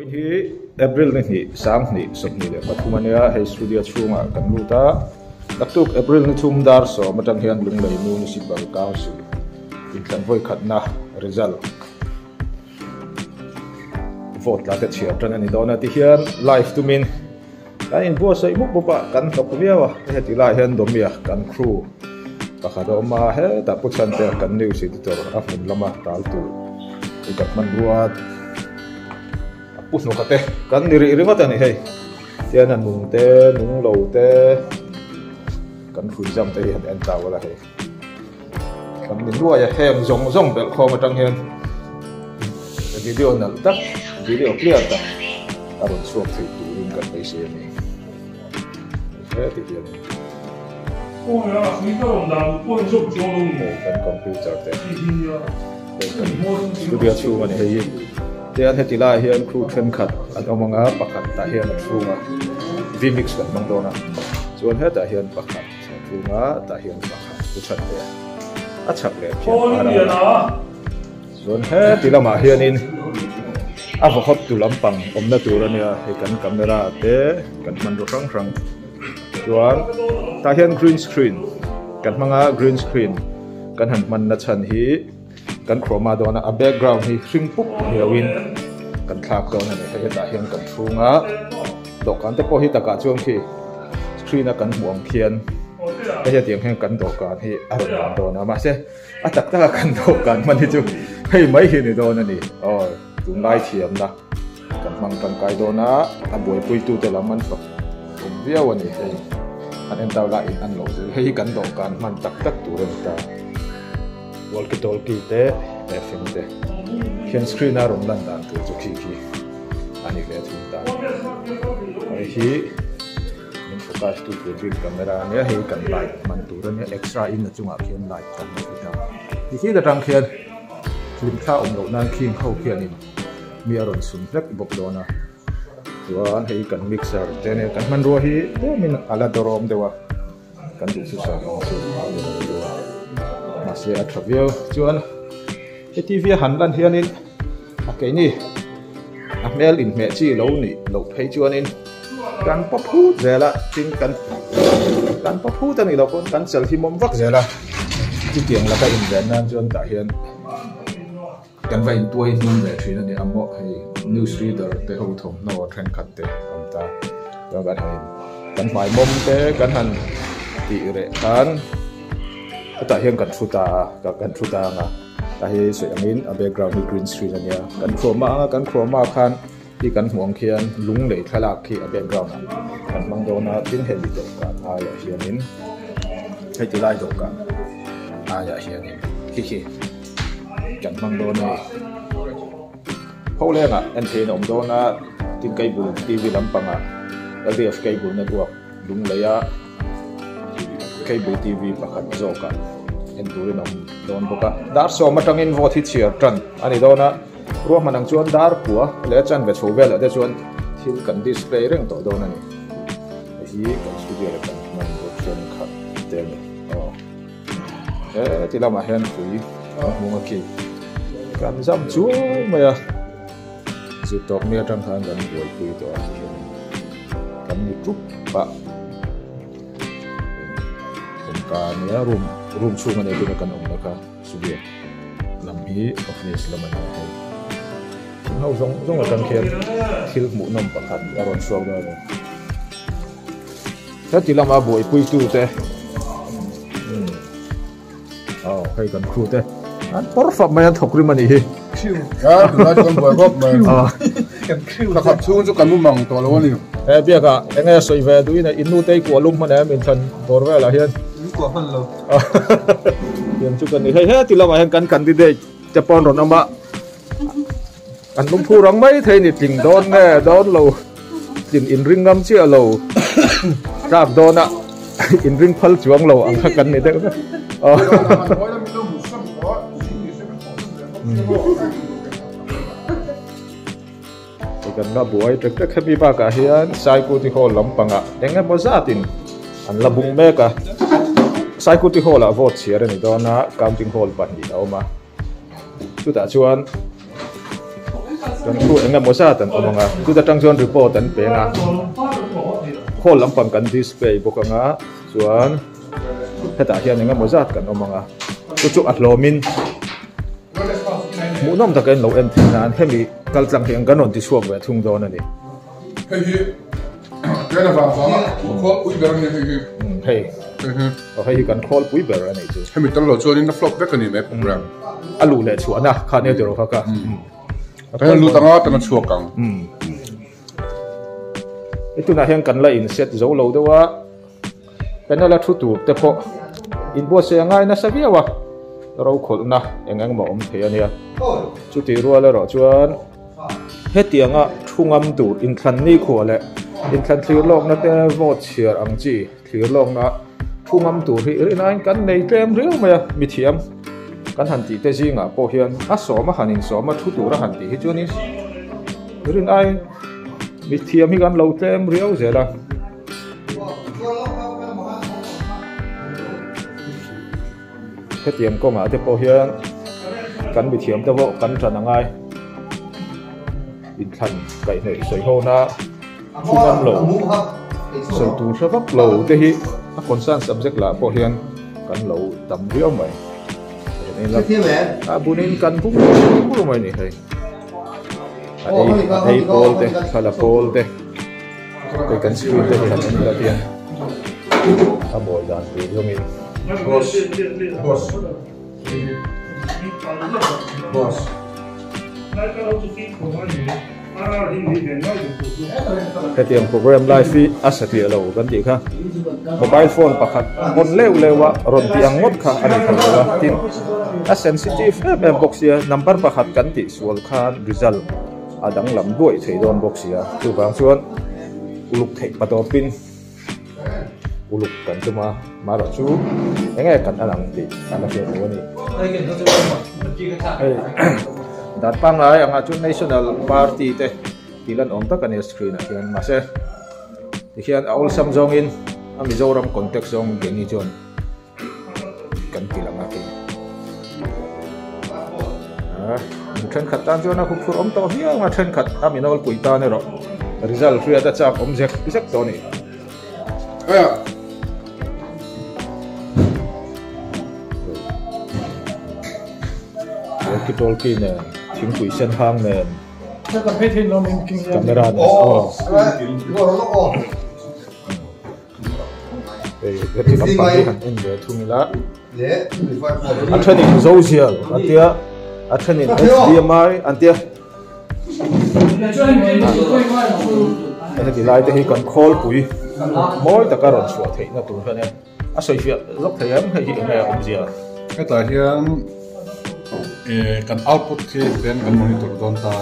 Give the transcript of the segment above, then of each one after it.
Vawiin hi April ni hnih 2023 a nia, hei studio chhungah kan lut a, naktuk April ni thum dar sawm atang hian Lunglei Municipal Council inthlan vawi khatna result vote la te chhiar tan a ni dawn a tihian live tumin kan inbuatsaih mup mup a kan hnawk viau a heti lai hian Dawmia kan crew pakhat a awm a hetah pu Chhante kan news editor a hmun lama tal tur i kan hmanrua a pu hnawka te kan ni rih ringawt a ni hei tihian a nung te nung lo te kan hrui zam te hi han en tau a la hei. Kan ni nuai a, heng zawng zawng belh khawm atang hian video nalh tak, video clear tak a rawn chhuak thei turin kan beisei a ni. Heti hian kan computer te studio chhung a ni hei hi. Tihian heti laiah hian crew thenkhat an awm ang a, pakhat tah hian a chhung a, vmix kan hmang dawn a, chuan hetah hian pakhat. Chhunga tah hian pakhat pu that leh a chak leh phian a ra chuan heti lamah hianin a vaw hawp tu lampang awmna tur a nia hei kan camera te kan hmanraw hrang hrang chuan tah hian green screen kan hmang a green screen kan han hmanna chhan hi kan chroma dawn a a background hi hring pup heuhin kan thlak dawn a ni hei hetah hian kan chhunga dawhkan te pawh hi takah chuan khi screen a kan hmuh ang khian hei hetiang hian kan dawhkan hi a rawn lang dawn a mahse a tak taka kan dawhkan hman hi chu hei mai hi ni dawn a ni aw tunlai thiamna kan hmang tangkai dawn a a buaipuitute lam an fak awm viau a ni hei an en tau lah in an lo zir hei hi kan dawhkan hman tak tak tur a ni ta. Walkie talkie te FM te khian screen a rawn lan dan tur chu khi khi a ni ve thung ta. Hei hi min focus tu tur bik camera a nia hei kan light hman tur a nia extra in a chungah khian light kan nei ta. Ti khi atang khian hlimthla awm loh nan khing ho khianin mi a rawn chhun hlek bawk dawn a. Chuan hei kan mixer te a nia kan hmanrua hi tlemin a la dawrawm deuh a. Kan duh chu sa ang chu a ni lo deuh a, mahse a tha viau. Chuan he T V a han lan hianin a keini a hmel inhmeh chi lo nih loh phei chuanin kan pa phut zel a, tin kan kan pa phut a nih loh pawn kan chal himawm vak zel a. Chutiang laka inven nan chuan tah hian kan va intuai hnung leh thin a ni a maw hei news reader te ho thawmhnaw thenkhat te a awm ta chuan kan han in kan hmai mawm te kan han tih reh khan hetah hian kan thu ta a kan thu ta ang a a hei sawi angin a background hi green screen a nia kan chroma ang a kan chroma khan hi kan hmuh ang khian lung lei thlalak khi a background ah kan hmang dawn a tin hemi dawhkan aiah hianin hei ti lai dawhkan aiah hianin khi khi. Kan hmang dawn a ni. Ho lengah en theihin a awm dawn a, tin cable TV lampangah LDF cable network lung lei a cable TV pakhat zawkah en turin a awm dawn bawk a. Dar sawm atangin vote hi chhiar tan a ni dawn a, ruahman ang chuan dar kua leh chanve chho velah te chuan thil kan display reng tawh dawn a ni. Hei hi kan studio leh kan hman bawk thenkhat te a ni. Aw. He ti lamah hian pui a hmung a khi kan zam chuai mai a zir tawp mi atang khan kan buaipui tawh a kan ni tup a kawngka a nia room room chhung a nia tuna kan awmna kha studio lam hi office lam a ni a hei thing ho zawng zawng atang khian thil hmuhnawm pakhat a rawn chhuak dawn a ni. Heti lama buaipuitu te aw hei kan crew te an pawr fap mai an thawk rim a nih hi Thakhat chhung chu kan mu mang tawh lo a ni. He biakah eng nge sawi ve duhin a innu te i kuah lum hman em inthlan bawr velah hian. In kuah hman lo. Tiang chu kan ni hei heti lamah hian kan candidate te pawh an rawn awm a. An lungphu rang mai thei ni tling dawn nge dawn lo tlin inring ngam chiah lo tlak dawn a inring phal chuang lo ang kha kan ni deuh vek. Kan la buai tek tek hemi bakah hian Saikuti Hall lampangah eng emaw zatin an la bung mek a Saikuti Hall ah vote chhiar a ni dawn a counting hall pahnih a awm a. Chutah chuan Kan thu eng emaw zat an awm ang a, chuta tang chuan report an peng a, hall lampang kan display bawk ang a, chuan hetah hian eng emaw zat kan awm ang a, chu chu a hlawmin hmuhnawm taka in lo en theih nan hemi kal tlang hi ang kan rawn ti chhuak ve thung dawn a ni. Hei hi train avang vanga khawl pui ber a ni hei hi. Hei aw hei hi kan khawl pui ber a nih chu. Hemi tel lo chuanin a flop vek a ni mai program. A luh leh chhuahna kha nia tiraw kha ka. Ka hian lut anga tan a chhuak ang. I tunah hian kan la in set zo lo deuh a, panel a thu tur te pawh inbuatsaih a ngai nasa viau a, rokhawlhna eng eng maw awm thei a nia. Chutih rual erawh chuan hetianga thu ngam tur inthlan nikhua leh inthlan thlir lawkna te vote chhiar ang chi thlir lawkna thu ngam tur hi rinain kan nei tlem riau mai a, mithiam kan han tih te zingah pawh hian a sawm a han insawm a thu tur a han tih hi chuanin rinaiin mithiam hi kan lo tlem riau zel a. Hetiang kawngah te pawh hian kan mithiam te pawh kan tan a ngai. Inthlan kaihhnawih sawi ho na thu ngam lo, sawi tur hre vak lo te hi a concern subject lah pawh hian kan lo tam viau mai. A bunin kan bung bur mai ni hei. A ei a ei pawl te, thla la pawl te. Hei kan screen te hi han en ila hian a mawi dan tur zawngin. Boss boss boss Hetiang program live hi a satliah lo kan tih kha mobile phone pakhat on leuh leuh a rawn tih ang ngawt kha a ni thei lo a tin a sensitive em em bawk sia number pakhat kan tih sual khan result a danglam duaih thei dawn bawk sia chuvang chuan uluk theih patawpin uluk kan tum a marawh chu eng nge kan an ang tih a la hriat lo a ni. Hei dan pangngai angah chuan National Party te tih lan awm tak a ni a screen ah hian mahse tikhian a awlsam zawngin a Mizoram context zawng keini chuan kan ti lang a kei thenkhat tan chuan a huphurh awm tawh viau ang a thenkhat a mi nawlpui tan erawh result hriat a chak awm zek zek tawh a ni. Walkie talkie nen thingpui sen hang nen camera nen aw. Hei heti lampang hi han en ve thung ila a thenin Zozial an tia a thenin HDMI an tia heti lai te hi kan khawlpui mawi taka rawn chhuah theihna tur hian a sawi fiah zawk thei em hei hi eng nge a awmzia. Hetah hian kan output khi ten kan monitor dawn ta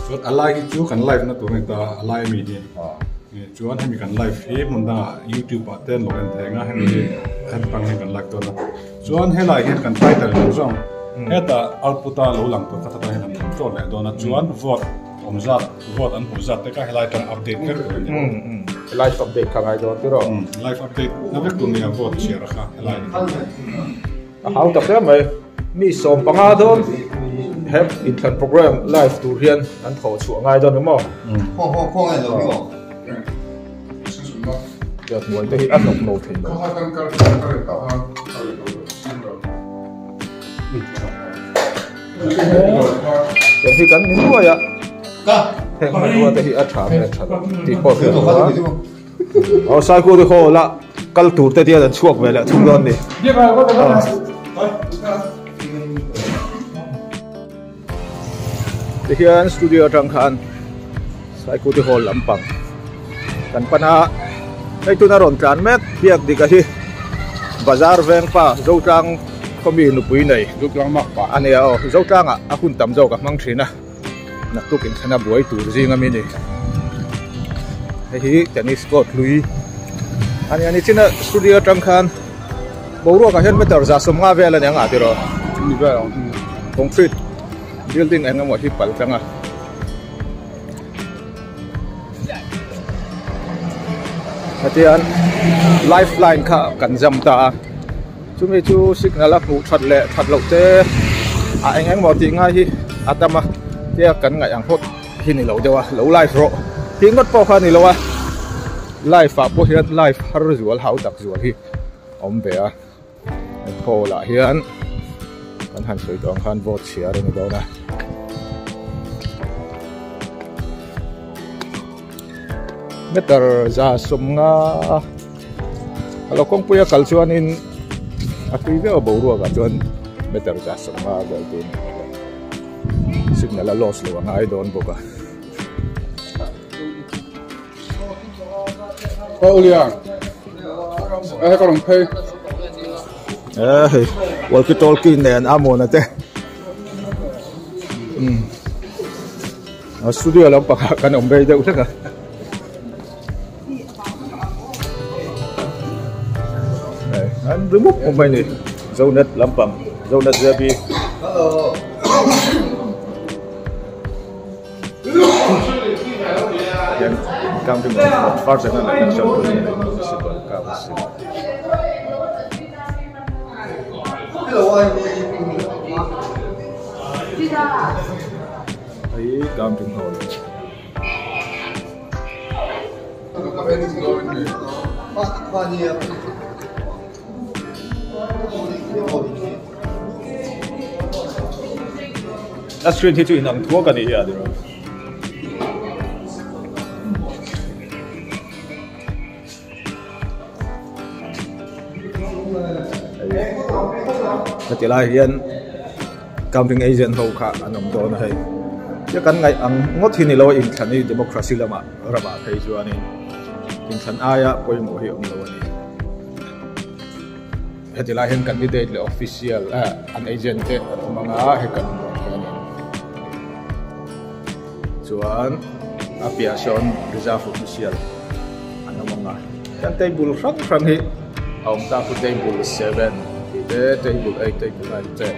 chuan a lai hi chu kan live na tur a ni ta a lai ami hi. Chuan hemi kan live hi hmun dangah youtube ah te an lo en thei ang a hemi hi hemi tang hian kan live dawn a chuan helai hian kan title zawng zawng hetah output a lo lang tur kha tah hian an control leh dawn a chuan vote awm zat vote an hmuh zat te kha helai atang update vek tur a ni live update kha ngai dawn tiraw live update na vek tur nia vote chhiar a kha helai A hau tak hle mai. Mi 15 dawn he inthlan program live tur hian an thaw chhuah ngai dawn emaw? Tiat hnuai te hi a hnawk no thei lo. Tiang hi kan ni nuai a. Heng hmanrua te hi a tha nge tha lo tih pawh hriat loh a. Aw Saikute hall a kal tur te tian an chhuak ve leh thung dawn ni. Tihian studio atang khan Saikute hall lampang kan pan a, hei tuna rawn tlan mek biak dik a hi bazar veng pa Zotlang khawmi nupui nei Zotlang mak pa a nia aw Zotlang ah a hun tam zawk a hmang thin a. Naktuk inthlan a buai tur zing ami ni. Hei hi tennis court hlui a ni a ni chin a studio atang khan boruak ah hian meter 150 vel a ni ang ah tiraw ni vel ang concrete building eng emaw hi pal tlang a. Hetian lifeline kha kan jam ta a chumi chu signal a hmuh that leh that loh te a eng eng maw tih ngai hi a tam a. Tia kan ngaih ang hawt hi ni lo deuh a, lo live rawh tih ngawt pawh kha a ni lo a, live ah pawh hian live har zual hau tak zual hi a awm ve a, hall ah hian kan han sawi tawh ang khan vote chhiar a ni dawn a. Meter 150 a lo kawngpui a kal chuanin a tui viau a boruak ah chuan meter 150 vel tur a ni bawk a. Signal a loss lo a ngai dawn bawk a. Hei walkie talkie nen a mawna te studio lampang ah kan awm rei deuh hlek a. An ri mup mup mai ni Zonet lampang Zonet JB hian counting of first general election municipal council hei counting hall. A screen hi chu inang thuak a nih hi a tiraw. Heti lai hian counting agent ho kha an awm dawn a hei. Tia kan ngaih ang ngawt hi ni lo a inthlan hi democracy lamah ramah phei chuanin inthlan aia pawimawh hi a awm lo a ni. Heti lai hian candidate leh official eh an agent te an awm ang a hei kan hmuh ang hianin chuan a piah sawn reserve official an awm ang a chuan table hrang hrang hi a awm ta khu table 7 tih te table 8 table 9 te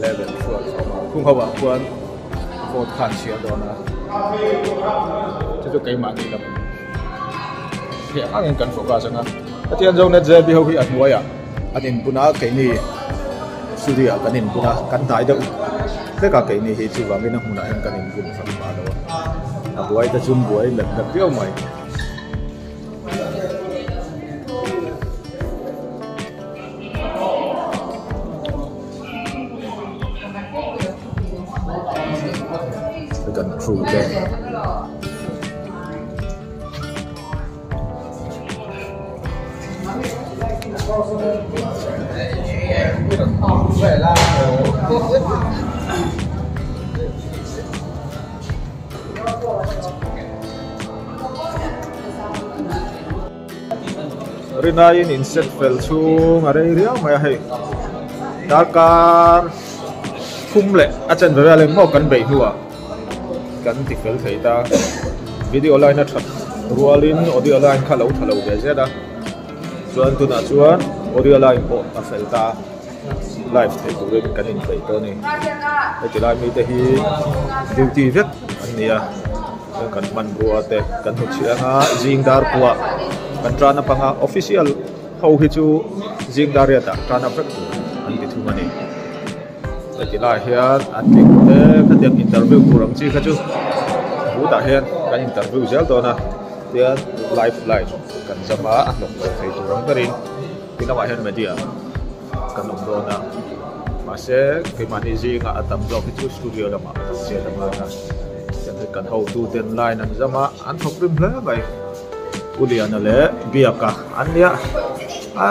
11 12 a awm a khung ho ah khuan vote kha an chhiar dawn a chu chu keimahni lam theih ang angin kan focus ang a hetiang Zonet JB ho hi a hnuaiah an inbun a keini studio ah kan inbun a kan dai deuh hlek a keini hi chuvangin a hmunah hian kan inbun hran pah lo a a buai te chu buai lep lep viau mai. Kan crew te. Rinaiin in set fel chhung a rei riau mai a hei darkar thum leh a chanve vel engmaw kan beih hnuah kan ti fel thei ta video line a that rualin audio line kha lo tha lo ve zet a chuan tunah chuan audio line pawh a fel ta live theih turin kan inpeih tawh a ni heti lai mite hi duty vek an ni a chuan kan hmanrua te kan hmu chhiah anga zing dar kuah kan tan a panga official ho hi chu zing dar riat ah tan up vek tur an ti thung a ni heti lai hian an tling te khatiang interview tur ang chi kha chu butah hian kan interview zel dawn a tian live light kan zam a a hnawk lo thei tur ang berin ti lamah hian media kan awm dawn a mahse keimahni zingah a tam zawk hi chu studio lamah kan chet a ngai a tiang hi kan hotu ten line an zam a an thawk rim hle mai Pu Liana leh Biaka an nia a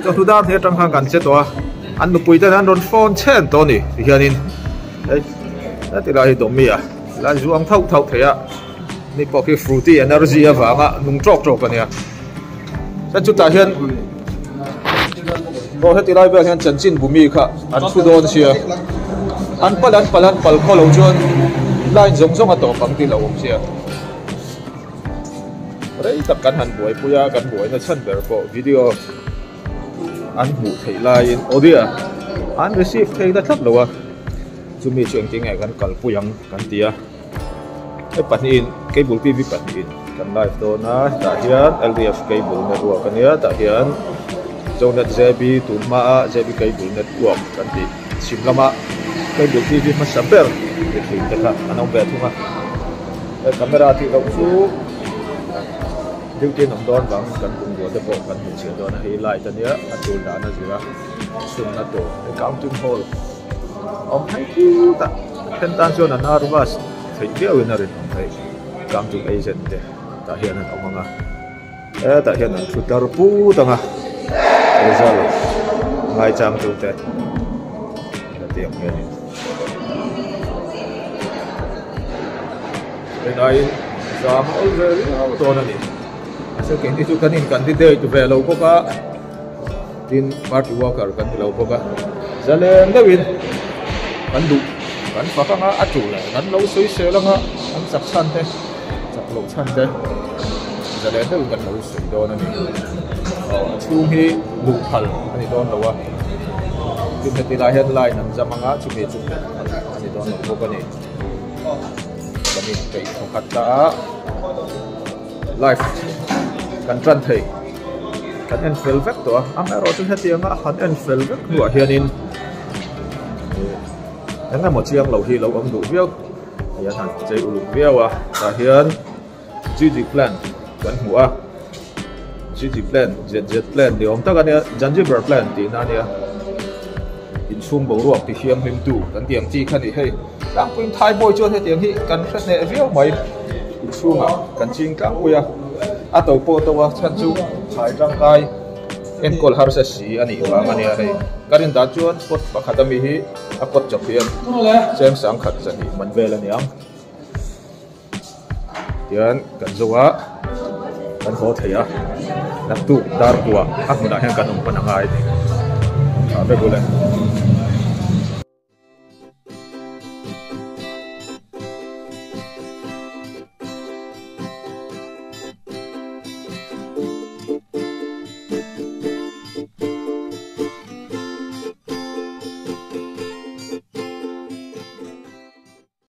chawhnu dar hnih atang khan kan che tawh a an nupui ten an rawn phone chhen tawh a ni ti hianin hei heti lai hi dawmi a lai zuang thauh thauh thei a ni pawh khi fruity energy avanga nung tawk tawk a nia chuan chutah hian aw heti lai vel hian chanchin bumi kha an thu dawn sia an pal an pal an pal khaw lo chuan line zawng zawng a tawp ang tih lo awm sia rei tak kan han buaipui a kan buaina chhan ber pawh video an hmuh theih laiin audio an receive thei ta tlat lo a chumi chu engtin nge kan kalpui ang kan ti a. Hei pahnihin cable tv pahnihin kan live dawn a hetah hian ldf cable network a nia tah hian zonet jb tun hmaa jb cable network kan tih chhim lama cable tv hmasa ber. Ti thin te kha an awm ve thung a. He camera tih loh chu duty an awm dawn vangin kan bungrua te pawh kan hmu chhiah dawn a, hei light a nia a tul dan a zir a chhunna tur he counting hall awm phei phut a then tan chuan a nervous theih viau in a rinawm theih counting agent te tah hian an awm ang a hetah hian an thu tar put ang a result ngaichang tu te hetiang hianin. Rinaiin zam a awl ve riau dawn a ni. Mahse keini chu kan in candidate ve lo bawk a, tin party worker kan ni lo bawk a, zalen deuhin kan duh kan fak anga a tul a, kan lo sawi sel anga an chak chhan te, chak loh chhan te zalen deuhin kan lo sawi dawn a ni. Aw a chhung hi luh phal a ni dawn lo a, tin heti lai hian line an zam anga chumi chu a ni dawn lo bawk a ni. Kan inpeih thawkhat ta a, live kan tan thei, kan en fel vek tawh a, amaherawh chu hetianga han en fel vek hnuah hianin eng emaw chiang loh hi lo awm duh viau hian han chei uluk viau a, tah hian GG plan kan hmu a, GG plan, ZZ plan ni awm tak a nia, Zanzibar plan tihna a nia. Inchhung boruak ti thianghlim tu kan tih ang chi kha ni hei. Tlangpuiin Thaibawi chuan hetiang hi kan hre hneh viau mai. Inchhungah kan ching tlangpui a, a to pawh to a chhan chu thlai tangkai enkawl harsa si a nih vang a nia hei. Ka rin dan chuan pot pakhat ami hi a kawt chawp hian cheng sangkhat zahnih man vel a niang. Tihian kan zo a, kan haw thei a, naktuk dar kuah a hmunah hian kan awm hman a ngai a ni. Tha vek ule.